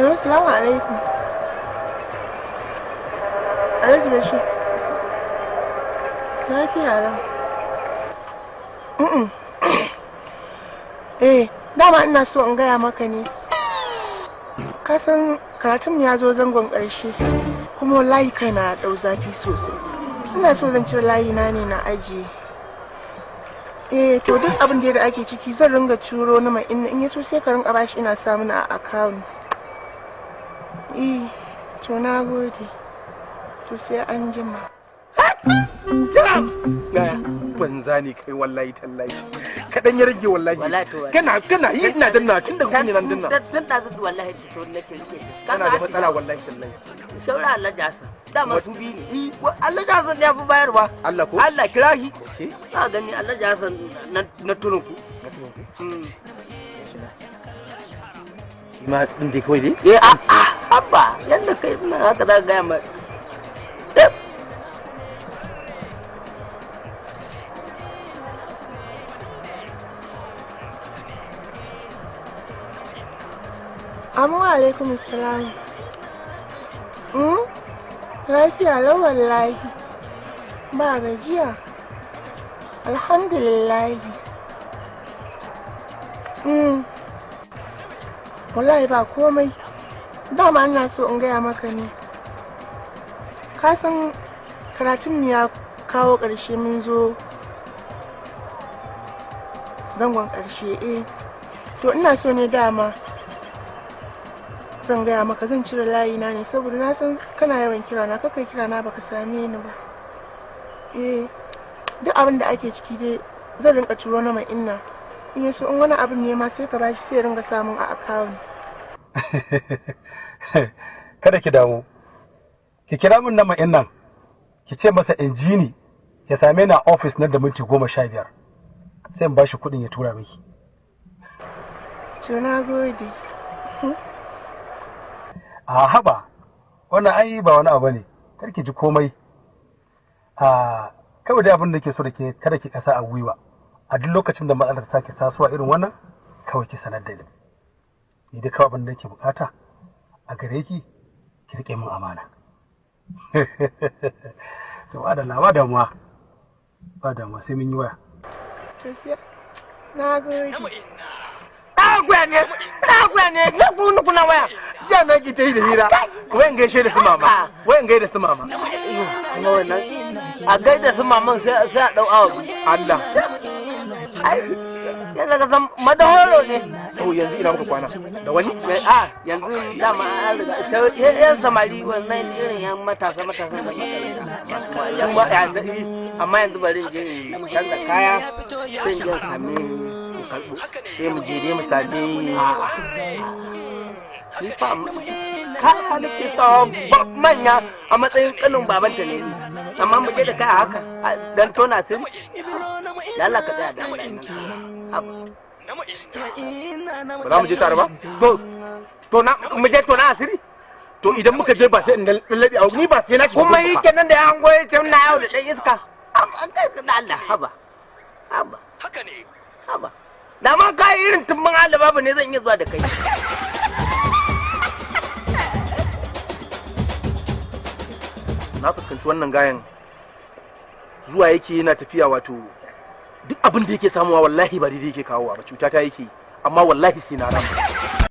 Hello, salamu alaikum. Alhaji Bashir. Lafiya lau. Mm. Eh, dama ina so in gaya maka ne. Ka san karatun ya zo zangon ƙarshe, kuma wallahi kai na ɗau zafi sosai. Ina so zan cire layi na ne na ajiye. Eh, to duk abin da ake ciki zan ringa turo na mai in yaso sai ka ringa bashi ina samu a account. Eh, to na gode. To sai an jima. Gaya, banza ne kai wallahi tallahi. Kaɗan ya rage wallahi. Kana kana yi ina danna tun daga kunne nan danna. Tun da zuwa wallahi to nake rike. Kana da matsala wallahi tallahi. Saura Allah jasa. Dama su biyu ne. Allah jasa ne ya fi bayarwa. Allah ko? Allah kira shi. Na gani Allah jasa na tunin ku. Ma din dai kawai dai? Eh a a abba yanda kai ina haka za ka gaya ma. Amma alaikum salam. Lafiya lau wallahi. Ba gajiya. Alhamdulillah. Wallahi ba komai. Dama ina so in gaya maka ne. Ka san karatun ya kawo ƙarshe mun zo zangon ƙarshe eh. To ina so ne dama zan gaya maka zan cire layi na ne saboda na san kana yawan kira na kakai kira na baka same ni ba. Eh, duk abin da ake ciki dai zan rinka turo na mai inna. In yaso in wani abin ne ma sai ka bashi sai ringa samun a account. Kada ki damu. Ki kira min na mai innan. Ki ce masa injini ya same ni a office nan da minti 15. Sai in bashi kuɗin ya tura miki. To na gode. A haba, wannan ai ba wani abu ne, kar ki ji komai. A kawai dai abin da ke so da ke kada ki kasa a gwiwa. A duk lokacin da matsalar ta sake tasowa irin wannan, kawai ki sanar da ni. Ni dai kawai abin da nake bukata a gare ki, ki rike min amana. To adala, ba damuwa. Ba damuwa sai mun yi waya. To sai na gode. Agwa ne, na kunu kuna waya. Jiya na ki ta yi da hira. Wai in gaishe da su mama. Wai in gaida su mama. A gaida su maman sai a dau awa. Allah. Ai, yanzu ka san madahoro ne. To yanzu ina muka kwana. Da wani? A yanzu dama an riga yan samari wannan irin yan matasa matasa da makaranta. Amma yanzu bari in je in canza kaya sai in je in sami karɓo. Sai mu je dai mu sami ni fa kaya nake sawa manya a matsayin kanin babanta ne ni. Amma mu je da kaya haka dan tona sirri. Da Allah ka tsaya da Allah. Ba za mu je tare ba? To na mu je tona asiri? To idan muka je ba sai in lallabe a ni ba sai na kuma yi kenan da ya hango ya ce na yau da ɗan iska. Amma kai da Allah haba. Haba. Haka ne. Haba. Da ma kai irin tumbin Allah babu ne zan iya zuwa da kai. Na fuskanci wannan gayan zuwa yake yana tafiya, wato duk abin da yake samuwa wallahi ba daidai yake kawowa ba, cuta ta yake, amma wallahi sai na rama.